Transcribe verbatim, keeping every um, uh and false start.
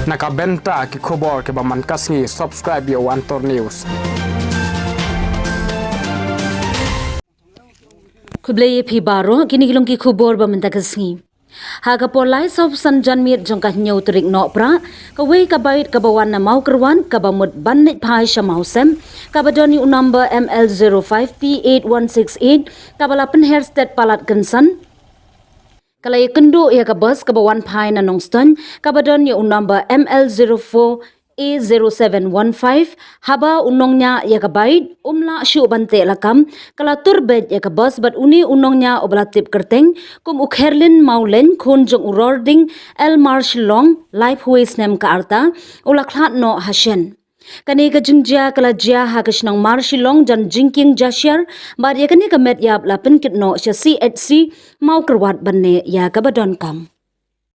Na ka bynta ki khubor kiba man ka sngi, subscribe ïa u Antor News. Khublei ïa phi baroh, kine ki long ki khubor ba mynta ka sngi. Ha ka por lai sawphew san janmiet jong ka hynñiew tarik Nohprah, kawei ka bike kaba wan na Mawkyrwat kaba mut ban leit phai sha Mawsem, kaba don ïa u number M L zero five T eight one six eight, kaba la pynher stet palat kynsan, ka la ïakynduh ïa ka bus kaba wan phai na Nongstoiñ, kaba don ïa u number M L zero four A zero seven one five. Haba u nongñiah ïa ka bike um lah shuh ban teh lakam, ka la tur beit ïa ka bus bad une u nongñiah uba la tip kyrteng kum u Kherlin Mawleiñ, khun jong u Rording L Marshillong, laiphew snem ka rta, u la khlad noh ha shen. Kane ka jingjia ka la jia ha ka shnong Marshillong jan jingkieng jashiar, bad ïa kane ka met ïap la pynkit noh sha C H C Mawkyrwat ban neh ïa kaba donkam.